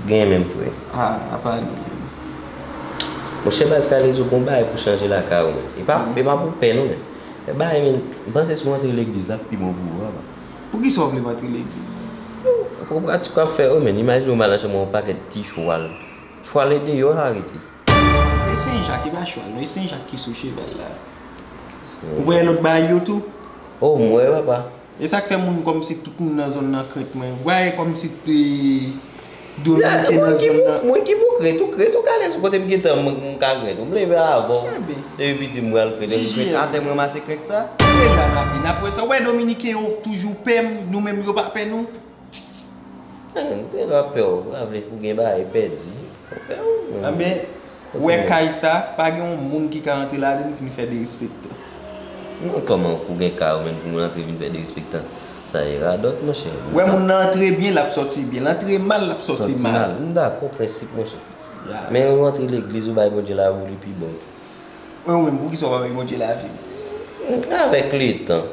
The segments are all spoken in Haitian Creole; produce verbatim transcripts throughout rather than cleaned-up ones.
Genyen menm, frè. Ah, apa li menm. Monchè, baz, Kalezo, gon bagay pou chanje lakay ou, men. E pa, e pa pou pè, non, men. E bagay, men, m panse si w antre legliz, l ap pi bon pou ou, apa. Poukisa w vle m antre legliz? Pou pratik w ap fè yo, men. Imajine w mal nan chanm yon pakèt ti chwal. Chwal e deyò, sa rete. E Sen Jak, e pa chwal, non. E Sen Jak ki sou cheval la. Ou wè lòt bagay yo tou? Oh, m wè, papa. E sa k fè moun kòmsi tout moun nan zòn nan krent mwen. Ou wè kòmsi, e, Dominiken nan zòn nan. Mwen ki pou krent, ou krent, ou ka lè sou kote m gentan, mwen, m ka krent. M leve avan w. Depi piti m pral krent, m krent. Atè m ranmase krent sa. Se la n ap ye, n ap wè sa. Ou wè Dominiken yo toujou pè m, nou menm yo pa pè nou. Eh, m te la pè w, pa vle pou gen bagay pèdi. Ou pè w, men. Anben, ou wè kay sa, pa gen yon moun ki ka antre ladan l vin fè derespektan. Non, kòman pou gen kay ou menm pou moun antre vin fè derespektan? Sa e radòt, monchè. Ou wè moun nan antre byen, l ap sòti byen. L antre mal, l ap sòti mal. M dakò, prensip, monchè. Men ou antre legliz, ou bay Bondye lavi w, li pi bon. Mwen, ou menm, poukisa w pa bay Bondye lavi m? Avèk letan.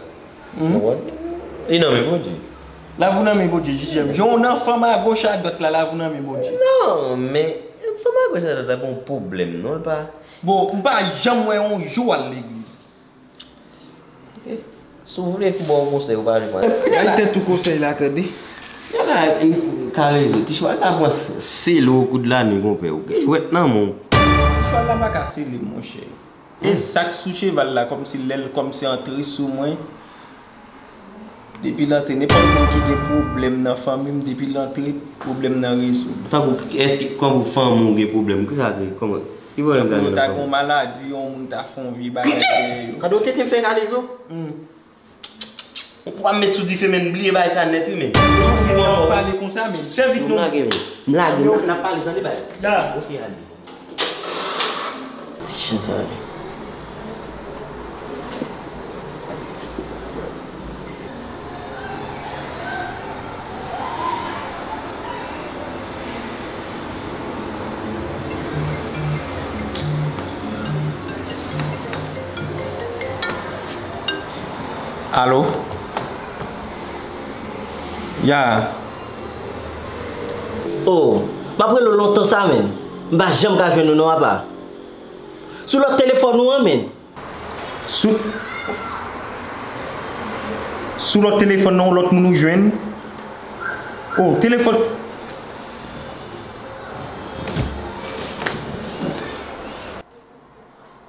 Ou konprann? Li nan men Bondye. Lavi w nan men Bondye, J J M. Jan w nan fanm agoch adwat la, lavi w nan men Bondye. Non, men fanm agoch adwat la pa yon pwoblèm, non, l pa. Bon, m pa janm wè yon jou w al legliz. Ok. Si w vle pou ba w konsèy, ou pa vle pran. Bay tèt ou konsèy la, tande. Yala, e, Kalezo, ti chwal sa pran sele w kou de la nuit, konpè. Ou gen jwèt nan men w. Ti chwal la pa ka sele m, monchè. E sa k sou cheval la, kòmsi lè l kòmsi antre sou mwen. Depi l antre, nenpòt moun ki gen pwoblèm nan fanmi m, depi l antre, pwoblèm nan rezoud. Tankou, èske kòman fanmi w gen pwoblèm? Kisa ki, kòman? Ki pwoblèm ka gen nan fanmi w? Tankou yo ta gen yon maladi, yon moun ta fè yon vye bagay dèyè yo. Gade w tete fè Kalezo? Hmm. Ou pral met sou dife, men, bliye bagay sa nèt, wi, men. Ou fou ankò. Pale konsa, men. Fè vit non. M lage, men. M lage, n ap pale, tande, baz. La. Ok, ale. Ti chen sa yo. Alo? Ya. Oh, m ap rele w lontan sa, menn. M pa janm ka jwenn ou non, apa. Sou lòt telefòn ou an, menn. Sou, sou lòt telefòn nan, yon lòt moun ou jwenn. Oh, telefòn.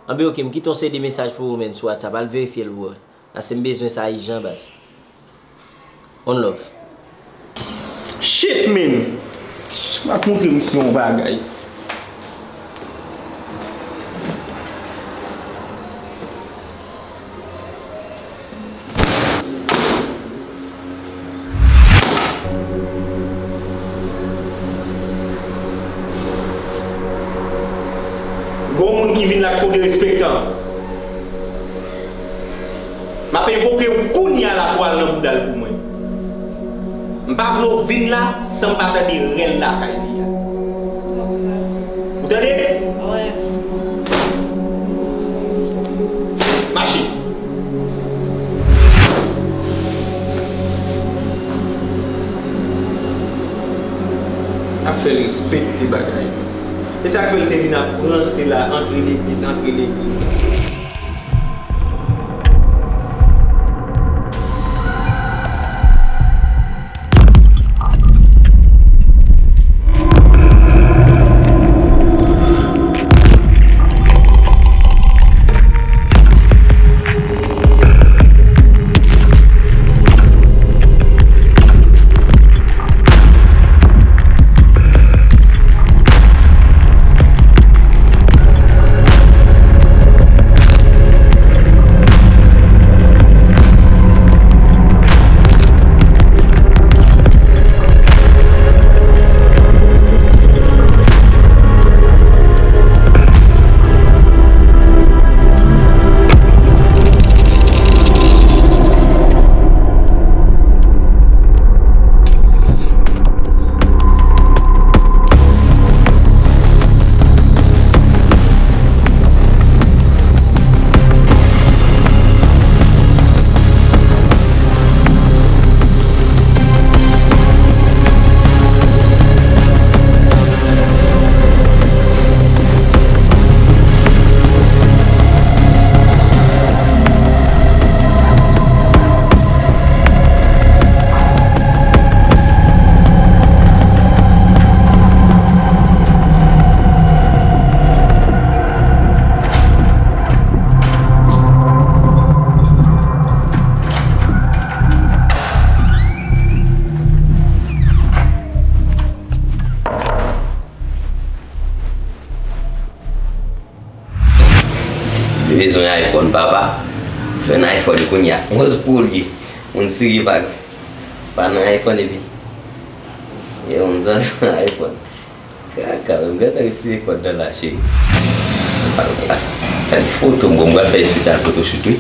Anben, ok, m kite yon seri de mesaj pou ou, menn, sou WhatsApp. Al verifye l pou wè. Paske m bezwen sa ijan, baz. One love. Shit, man! M ap montre misye yon bagay. Gon moun ki vin la k fè w derespektan. M ap envoke w kounye a la pou al nan bouda l pou mwen. M pa vle w vin la san m pa tande rèl lakay li a. Ou tande? Wi. Mache. Ap fè l respekte bagay yo. E sa k fè l te vin ap ranse la, antre legliz, antre legliz. Bezwen iPhone, papa. Jwenn iPhone kounye a. Onz pou li. Moun sirye pa, pa nan iPhone epi. Yo, moun sa nan iPhone. Kaka, m gentan retire kòd nan la, cheri. Gade foto m, bon, m pral fè espesyal photoshoot, wi.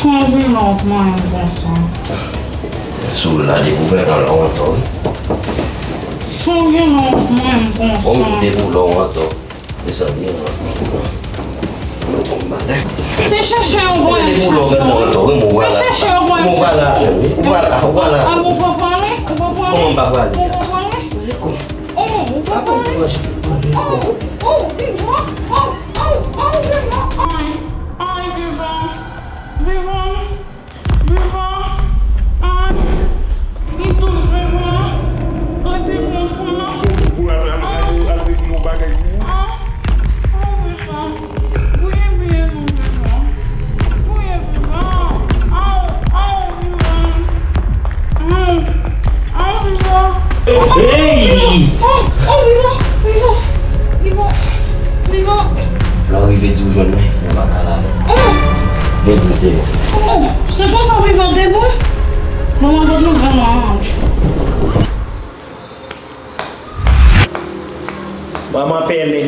Sonje nan w ap manyen m konsa. Sou la depi w fè tan lontan, wi. Sonje nan w ap manyen m konsa. Bon, depi w lontan. Mezanmi, mwen tonbe malè. Se chèche yo voye m chèche. Se chèche yo voye m chèche. Ou pa la, ou pa la, ou pa la. Ah, ou pa prale? Ou pa prale? Kòman m pa prale? Ou pa prale? Oh, ou pa prale? Oh, oh, oh, vivan. Oh, oh, oh, vivan. Ay, ay, vivan. Vivan. Vivan, ah, m dous, Vivan, rete konsa. Sou pou al, al, al, al regle yon bagay pou ou. Ah, oh, Vivan, gouye pye nou, Vivan, gouye Vivan, ah, ah, Vivan, ah, ah, Vivan. Hey! Oh, oh, Vivan, Vivan, Vivan, Vivan. Lè w rive, di w jwenn mwen, mwen pa ka la non. Oh! Gen doute non. Oh, se konsa Vivan te bon? Bon, mwen pot nouvèl lan. Manman pèlen.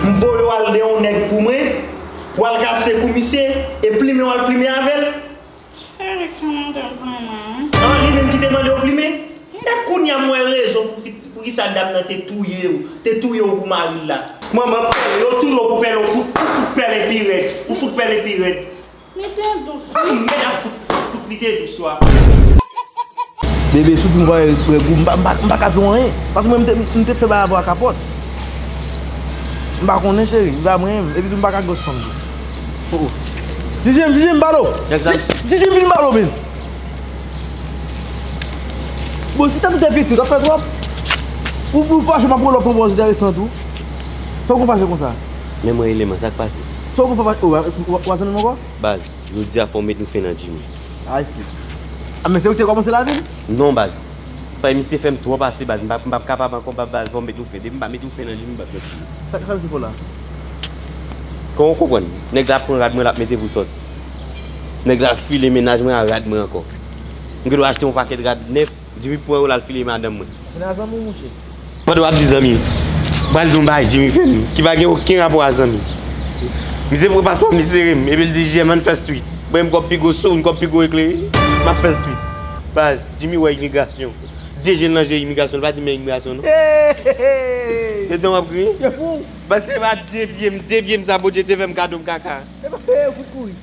M voye w al de yon nèg pou mwen, pou w al kase kou misye, e plimen w al plimen avè l. Cheri ki mande w plimen, wi. Ah, li menm ki te mande w plimen? E kounye a m wè rezon pou ki, pou ki sa dam nan te touye w, te touye w pou mari l la. Manman pèlen, yo touye w pou pèlen, ou fout, ou fout pèlen pi rèd, ou fout pèlen pi rèd. Li te dous, wi. Ah, mèd ap fout, ap fout li te dous, wa. Bebe, sou di m vwaye prè gou, m pa, m pa, m pa ka di w anyen. Paske mwen, m te, m te fè bagay avè w a kapòt. M pa konnen, cheri, m pa mwen menm. Epi tou, m pa ka gwòs fanm tou. Oh, oh. Jiji m, Jiji m, balo. Jiji m, vin balo, men. Bon, si tèt ou te piti, w t ap fè twòp. Ou, ou fache, m ap pran lòt pwopoz enteresan tou. Sa w konn fache konsa? Men mwen rele mwen, sa k pase? Sa w konn fache, oh, w, w, w ap tann m ankò? Baz, jodi a fò w met yon fen nan Jimmy. Ay, fi. Ah, men se ou ki te kòmanse lavi l? Non, baz. Paske misye fè m twò pase, baz. M p ap, m p ap kapab ankò, baz, fò m met yon fen. Depi m pa met yon fen nan Jimmy, m p ap met Jimmy. Sa, sa l di fò la? Kòman w konprann? Nèg la pran rad mwen, l ap mete pou sòti. Nèg la file mennaj mwen a rad mwen ankò. M gen dwa achte yon pakèt rad nèf, Jimmy pran yo, l al file madanm mwen. Se nan zanmi w, monchè. Pandan w ap di zanmi, pral di yon bagay Jimmy fè m, ki pa gen okenn rapò a zanmi. Misye pran paspò m, li sere m, epi l di, "J M, ann fè street." Mwen menm kòb pi gwo sou, kòb pi gwo eklere, m ap fè street. Baz, Jimmy wè imigrasyon. De je l nan je imigrasyon, l pa di men imigrasyon non. Hey, hey, hey. E dan w ap griyen? Se pou. Baz, se pa de pye m, de pye m sa Bondye te fè m kado m kaka. E pa fè yo fout kouri.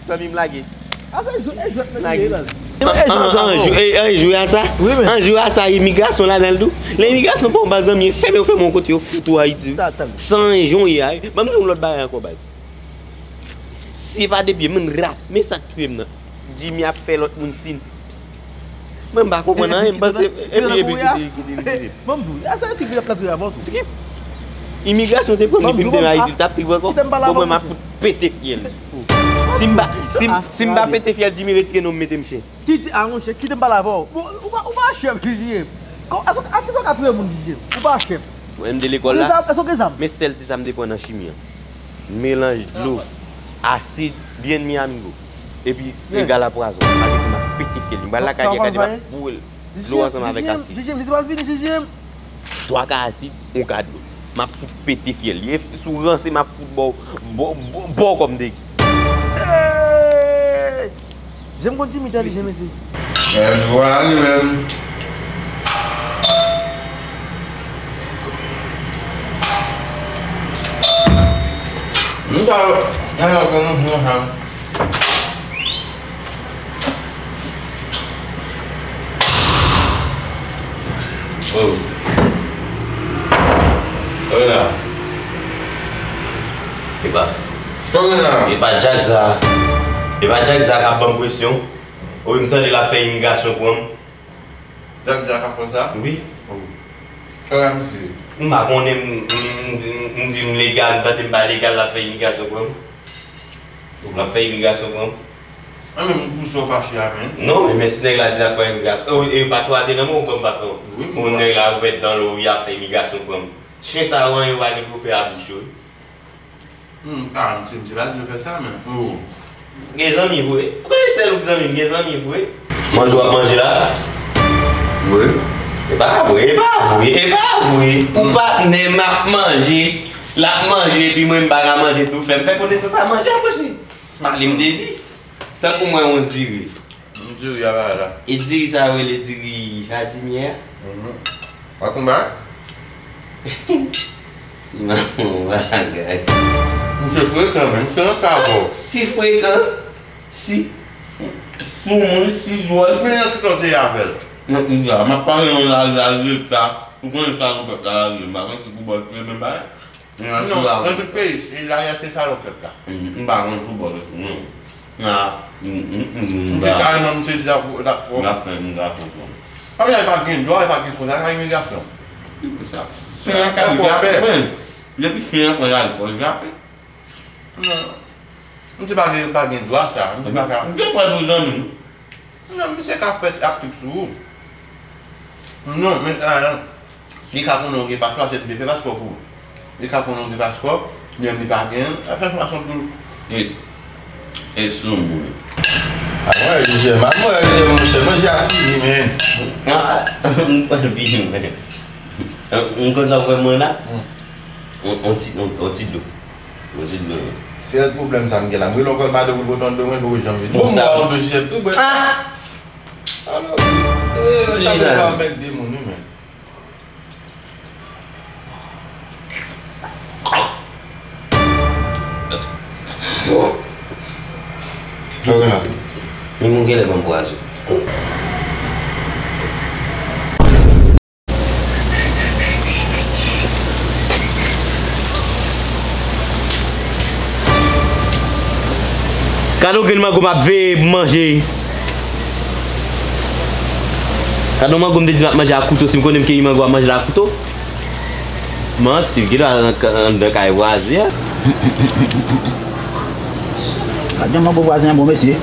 Zanmi m lage. Afè jwèt, e jwèt men li ye baz. An, an, an, jou-, e, an, jwe a sa. Wi, men. An, jwe a sa, imigrasyon ladan l tou. Lè imigrasyon pa w baz zanmi, fèmen yo fèmen yon kote yo fout ou Ayiti. San jan w ye a. Ban m di w yon lòt bagay ankò baz. Si e pa de pye m, m rap. Men sa k touye m nan. Jimmy ap fè lòt moun sin. Mwen m pa konprann anyen, m panse, epi, epi, kite, kite, kite. Ban m di w, a sa yo ki vin ap la touye avè w tou. Imigrasyon te pran m, epi m te nan Ayiti, l t ap trip ankò. Bon, mwen m ap fout pete fyèl. Si m pa, si m, si m pa pete fyèl, Jimmy retire non m mete m chen. Kite, a monchè, kite m pale avè w. Bon, ou pa, ou pa chèf, Jijiyem. Kò, èske, a kisa w ka touye moun, Jijiyem? Ou pa chèf. Mwen m de lekòl la. Ou gen zam, èske w gen zam? Men sèl ti sa m te pran nan chimi an. Melanj dlo, asid, bien mi amigo. Epi egal a pwazon. Sa vle di m ap pete fyèl li. M pral lakay li, gade m ap boure l. Dlo ansanm avèk asid. Jijiyem, Jijiyem, li se pral fini, Jijiyem. Twa ka asid, yon ka dlo. M ap fout pete fyèl li. E si w ranse, m ap fout ba w, ba w, ba w kòm degi. Hey! Jan m konn Jimmy entèlijan, mesye. Mèt vwa li menm. M ta, m ta konn yon jan. Oh. Kòrena. Epa. Kòrena. Epa Jack sa. Epa Jack sa k ap ban m presyon. Wi, m tande l ap fè imigrasyon pran m. Jack sa k ap fè sa? Wi. Oh. Kòrena misye. M pa konnen, m, m, m, m di m legal, m tande m pa legal, l ap fè imigrasyon pran m. L ap fè imigrasyon pran m. Mwen menm, m pou sa w fache a, men. Non, men, men si nèg la di l ap fè imigrasyon. E, e, paspò a te nan men w, ou ban m paspò. Wi, m. Bon, nèg la ouvè dan l, wi, ap fè imigrasyon pran m. Chen sa yo, anyen yo pa gen pou yo fè a bouch yo, wi. Hmm, ah, misye, misye pa dwe fè sa, men. Oh. Gen zanmi vre. Ou konnen sèl ou k zanmi m, gen zanmi vre. Manje w ap manje la? Vre. E pa vre, e pa vre, e pa vre. Ou patnè m ap manje. L ap manje, epi mwen m pa ka manje tou. Fè m fè konesans a manje a, manje. Pale m de li. Tankou mwen yon diri. M diri a bagay la. E diri sa yo rele diri jadinyè a? Mhm. Ou konn bagay? Si manman w bagay. Misye frekan, men. Misye nan kavo. Si frekan, si, si moun, si dwòl. Fini an tout an seri avè l. Nan kriz la, m ap pale yon lari, lari leta. Ou konnen sa nou fè lari, m pa konn si pou bòl fè menm bagay. Non, nan tout peyi, e lari a se salopèt la. M pa konn foutbòl, non. Nan, m, m, m, m, m te kareman misye di l ap, l ap fò. M ap fè, m ap fè. Paske li pa gen dwa, li pa gen fò, sa ka imigrasyon. Sa, se nan ka li drape, men. Depi chen an pran lari fò, li drape. Non. Misye pa gen, pa gen dwa sa. Misye pa ka. M te pran pou zanmi m. Non, misye ka fè ap trip sou ou. Non, men, ah, li ka konnen w gen paspò, se li te fè paspò pou ou. Li ka konnen w gen paspò, menm li pa gen, ap fè sou mason tou. E, e sou mwen. Ah, mwen, je, mwen, je, monchè, manje a fini, men. Ah, m pral fini, men. M konn sa w fè mwen la? Hmm. On, on ti, on, on ti dlo. Yo di nou. Sèl pwoblèm sa m gen la. M rele yon kòl madanm pou l pote yon dlo, mwen poko janm vini. Bon, m ba yon dlo jijèt tou, bwè. Ah! Alò, eh, ta fè pa mèt de moun, wi, men. Kòrena. Men moun genlè ban m kouwazyon. Gade yon grenn mango m ap veye pou manje. Gade yon mango m te di m ap manje ak kouto, si m konnen m keyi mango ap manje l ak kouto. Manti, kite al anndan kay vwazen an. Gade yon mango vwazen an bon mesye.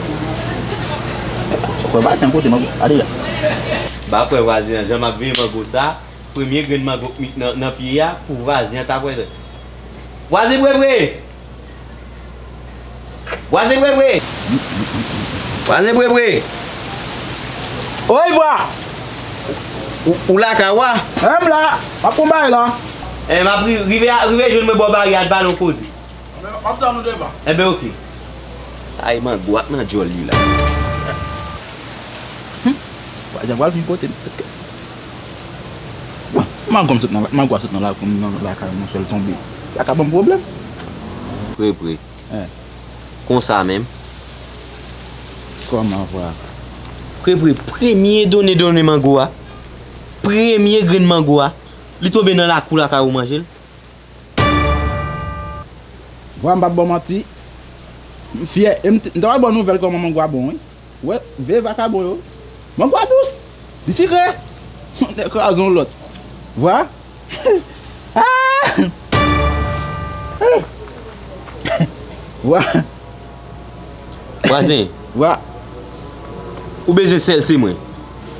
Kwè vwazen an kote mango. Gade la. M pa kwè vwazen an, jan m ap veye mango sa. Premye grenn mango k mit nan, nan pye a pou vwazen an ta pwèl. Vwazen Bwebwe! Vwazen Bwebwe! Vwazen Bwebwe! Oy vwa! Ou, ou lakay ou a? Wi, m la. M ap konbay la. Eh, m ap ri-, rive a, rive jwenn mwen bò baryè a, n pale yon koze. M ap tann ou devan. Enben, oke. Ay, mango ak nan djòl li la. Vwazen an pral vin pote m, èske Mango m sot nan, mango a sot nan lakou m, nan lakay mwen, fè l tonbe. Sa ka ban m pwoblèm. Prepre. Eh. Konsa menm. Kòman vwa? Prepre, premye done done mango a. Premye grenn mango a. Li tonbe nan lakou lakay ou manje l. Vwa m p ap ba w manti. M fyè. E m t- m ta pral ba w nouvèl kòman mango a bon, wi. Wè, vye vakabon yo. Mango a dous. Li sikre. Nèg kraze yon lòt. Vwa. Ah! Vwa. Vwazen, Vwa. Ou bezwen sèl se mwen.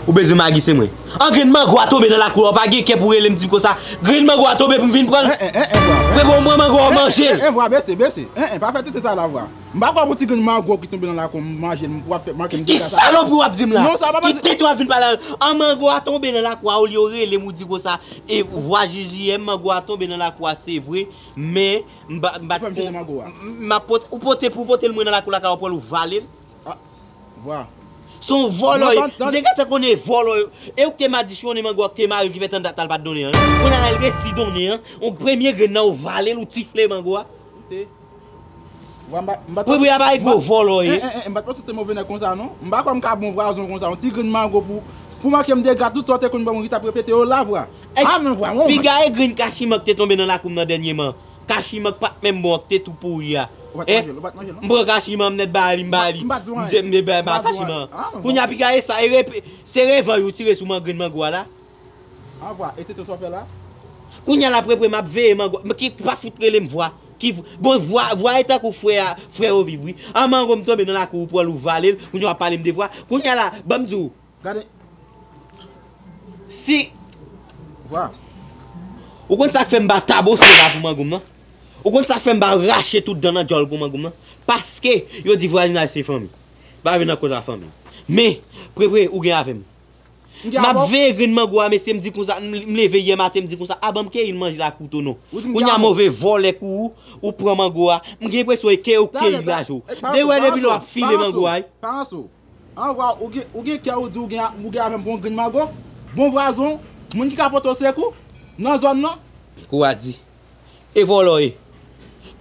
Ou bezwen magi se mwen. An grenn mango a tonbe nan lakou a, ou pa gen kè pou rele m di m konsa. Grenn mango a tonbe pou m vin pran l. En, en, en, en, vwa. Prepre, ou pran mango a, manje l. En, en, vwa, bese, bese. En, en, pa fè tete sa la, vwa. M pa kwè pou ti grenn mango ki tonbe nan lakou m manje l, m pou ap fè manke m Ki dega sa. Salopri w ap di m la? Non, sa pa Ki pase. Tete w ap vin pale la? An mango a tonbe nan lakou a, olye w rele m ou di konsa. E vwa J J M, mango a tonbe nan lakou a, se vre. Men, m pa, m pa Ou fè m jete mango a. M, m ap pote, ou pote pou pote l mwen nan lakou la, ka w pran l ou vale l. Ah, vwa. Se yon vòlò. Non, non, non. M te gentan konnen vòlò yo. E ou k te madichonnen mango a, k te mare l, ki fè tann dat la l pa t donnen an. Kounye a la, l resi donnen an. Yon premye grenn nan, ou vale l, ou tifle mango a. Vwa, m pa, m pa Prepre a pa e gwo vòlò ye. En, en, en, m pa t panse w te move nèg konsa, non. M pa kwè m ka bon vwazen konsa. Yon ti grenn mango pou, pou manke m dega tout sa w te konn ban mwen ki t ap repete yo la, vwa. Ah, men vwa, mwen. Piga e grenn kachiman k te tonbe nan lakou m nan dènyèman. Kachiman k pa t menm bon an, k te tou pouri a. Ou pa t manje l, ou pa t manje l, non? M pran kachiman, m nèt ba li, m ba li. M pa t di w M anyen. di, m di, ba, ba M pa t di w kachiman. Anyen. Ah, non, Kounye a, piga e sa, e repe, se revanj ou tire sou man grenn mango a la. Ah, vwa, e tete sa w fè la? Kounye a la, prepre, m ap veye mango. Men ki pa fout rele m vwa. Ki v- bon, vwa, vwa e tankou frè a, frè yo viv, wi. An mango m tonbe nan lakou, ou pran l, ou vale l. Kounye a w ap pale m de vwa. Kounye a la, ban m di w. Gade. Si. Vwa. Ou konn sa k fè m ba tabose la pou mango m nan? Ou konn sa k fè m ba rache tout dan nan djòl pou mango m nan? Paske yo di vwazinaj se fanmi. Pa vin nan koz a fanmi. Men, prepre, ou gen avè m. M ap veye grenn mango a, mesye, m di konsa, m m leve yè maten, m di konsa, a ban m keyi l manje la kouto non. Kounye a, move vòlè kou ou, ou pran mango a. M gen enpresyon e keyi ou keyi la jou. De wè depi lè w ap file mango a. Pa ranse w. An vwa, ou gen, ou gen kè ou di ou gen, ou gen avè m pou yon grenn mango? Bon vwazen, moun ki ka pote w sekou nan zòn nan? Kou a di. E vòlò ye.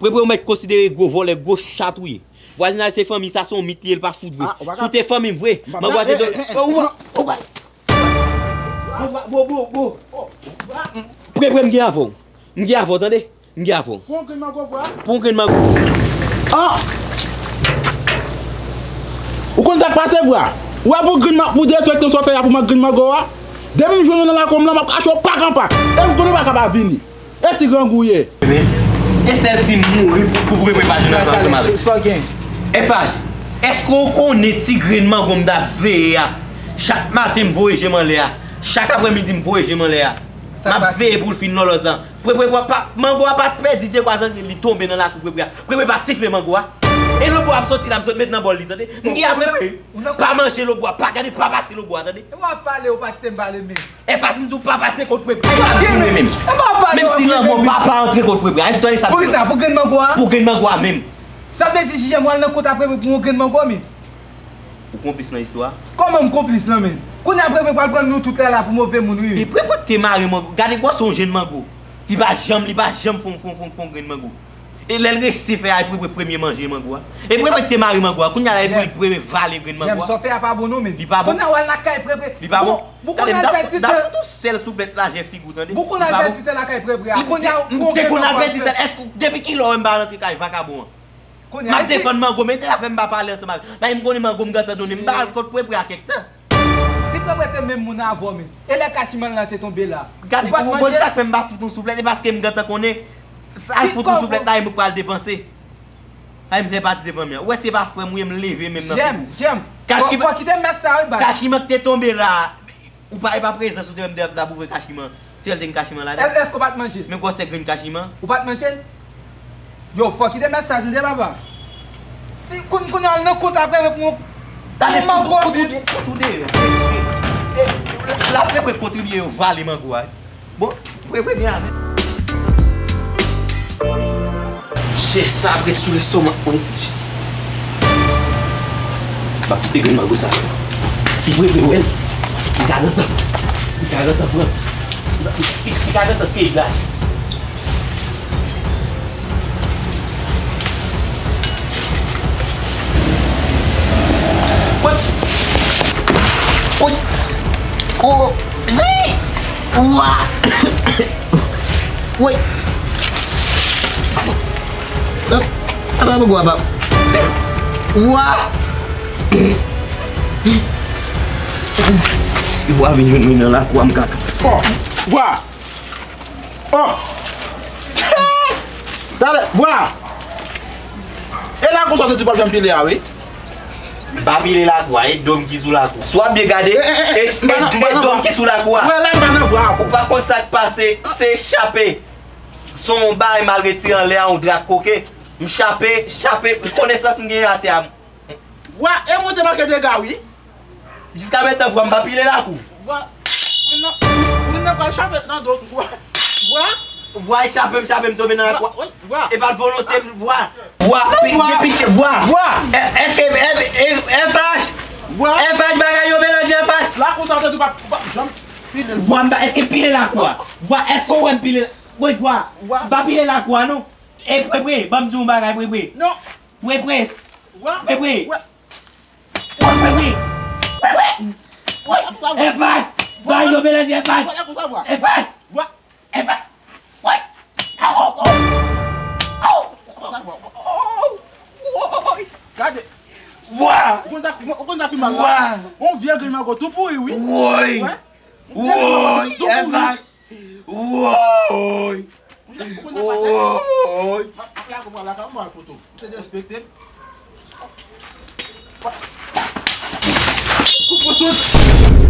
Prepre ou mèt konsidere gwo vòlè, gwo chat ou ye. Vwazinaj se fanmi, sa se yon mit li ye, l pa fout vre. Si w te fanmi m vre, mango a te do. Ou pa. Ou pa. Bo, bo, bo, bo. Prepre m gen avè w. M gen avè w, tande? M gen avè w. Pou yon grenn mango vwa. Pou yon grenn mango. Ah! Ou konn sa k pase vwa? Ou wè pou grenn mango, pou derespekte w sa w fè a pou mank grenn mango a? Depi m jwenn ou nan lakou m lan, m ap kache w pak an pak. E m konnen w pa ka pa vini. E ti grangou w ye. E sèl si m mouri pou, pou prepre pa jwenn ansanm avè. Sa w gen? Efaj, èske w konnen ti grenn mango m t ap veye a? Chak maten m voye je m anlè a. Chak aprèmidi m voye je m anlè a. M ap veye pou l fin lòlòz lan. Prepre, pa, mango a pa t pèdi de kwa zan li tonbe nan lakou prepre a. Prepre pa tifle mango a. E lobwa ap soti la, m sot met nan bòl li, tande? M gen a prepre. Pa manje lobwa, pa gade, pa pase lobwa, tande? E w ap pale, ou pa kite m pale menm. Efaj m di w pa pase kot prepre. Sa m di w menm. Menm si lanmò pa pa antre kot prepre. Ay, tande sa m di w. Poukisa? Pou grenn mango a? Pou grenn mango a menm. Sa vle di J J M al nan kont a prepre pou yon grenn mango menm? Ou konplis nan istwa a? Kòman m konplis lan menm? Kounye a prepre pral pran nou tout la la pou move moun wi. E prepre te mare mango. Gade gwosè yon jenn mango. Li pa janm, li pa janm fon, fon, fon, fon grenn mango. E lè l resi fè a, e prepre premye manje mango a. E prepre te mare mango a. Kounye a la, e pou li k premye vale grenn mango a. Sa w fè a pa bon non menm. Li pa bon. Kounye a w al lakay prepre. Li pa bon. Tande, m ta fout ou sèl souflèt lajè figi w, tande. Pou konn al pèdi tan lakay prepre a. Kounye a ou konn al pèdi tan. Èske depi kilè w wè m pa rantre kay vakabon an? M ap defann mango, men te afè m pa pale ansanm avè l. Paske m konnen mango m gentan donnen, m pa al kot prepre a kèk tan. Si prepre te menm moun avè w menm, e lè kachiman lan te tonbe la? Gade, ou konn sa k fè m pa fout ou souflèt, e paske m gentan konnen, sa al fout ou souflèt la, e mwen k pral depanse. Ay, m fè pati de fanmi an. Ou wè se pa frè m ou ye, m leve menm nan figi w. Jèm, jèm. Fò, fò kite mès sa wi, baz. Kachiman k te tonbe la, ou pa, e pa prezans ou te wè m t ap ouvri kachiman. Tèl te gen kachiman ladan. Èske ou pa t manje l? Men gwosè grenn kachiman. Ou pa t manje l? Yo, fò kite mès sa tande papa. Si koun kounye a al nan kont apre pou yon. Tande fout ou deyò. L ap prepre kontribye yo vale mango a. Bon, prepre gen avè. Chè sa ap ret sou lestomak mwen. M ap kite grenn mango sa. Si prepre wè l, li ka gentan, li ka gentan pran. Li ka gentan te la. Woy! Woy! Oh! Wa! Woy! Apa pou apa? Wa! Si vwa vin jwenn mwen nan lakou a, m ka. Oh, vwa! Oh! Talè, vwa! E lakou sa w te di w pral fè m pile a, wi? M pa pile lakou a, e do m ki sou lakou. Si w ap byen gade, e, e, e, e, e do m ki sou lakou a. Wè la, m pa nan vwa. Ou pa konn sa k pase, se chape. Se yon bagay m al retire anlè a, yon dra koke. M chape, chape, konesans m genyen atè a. Vwa, e mwen te manke dega, wi. Jiskaprezan, vwa, m pa pile lakou. Vwa, moun nan, moun nan pral chape nan do, vwa. Vwa. Vwa, e chape m, chape m tonbe nan lakou. Vwa, vwa. E pa volonte m, vwa. Vwa, pitye, pitye, vwa. Vwa. E, èske, e, e, F H? Vwa. F H, bagay yo melanje, F H. Lakou sa, w te di w pa, pa janm pile. Vwa, m pa, èske m pile lakou a? Vwa, èske w wè m pile? Woy, vwa. Vwa. M pa pile lakou a, non. E, pre, pre, ban m di w yon bagay, pre, pre. Non. Pre, pre. Vwa. Pre, pre. Vwa. Woy, woy, woy. Woy, woy. Woy, ap sa vwa. F H. Vwa. Bay yo melanje F H. Vwa, la konsa vwa. F H. Vwa. F H. Woy. Awo, awo. Awo. Ap sa vwa. Woy. Gade. Vwa. Ou konn sa, ou konn sa ki mal la? Vwa. On vye grenn mango tou pouri, wi. Woy. Wè? Woy. Tou pouri. F H. Woy! Ou konn sa k pase? Woy! M ap lage w pran lakay ou, m al poto. Ou te derespekte m. Koupe sou.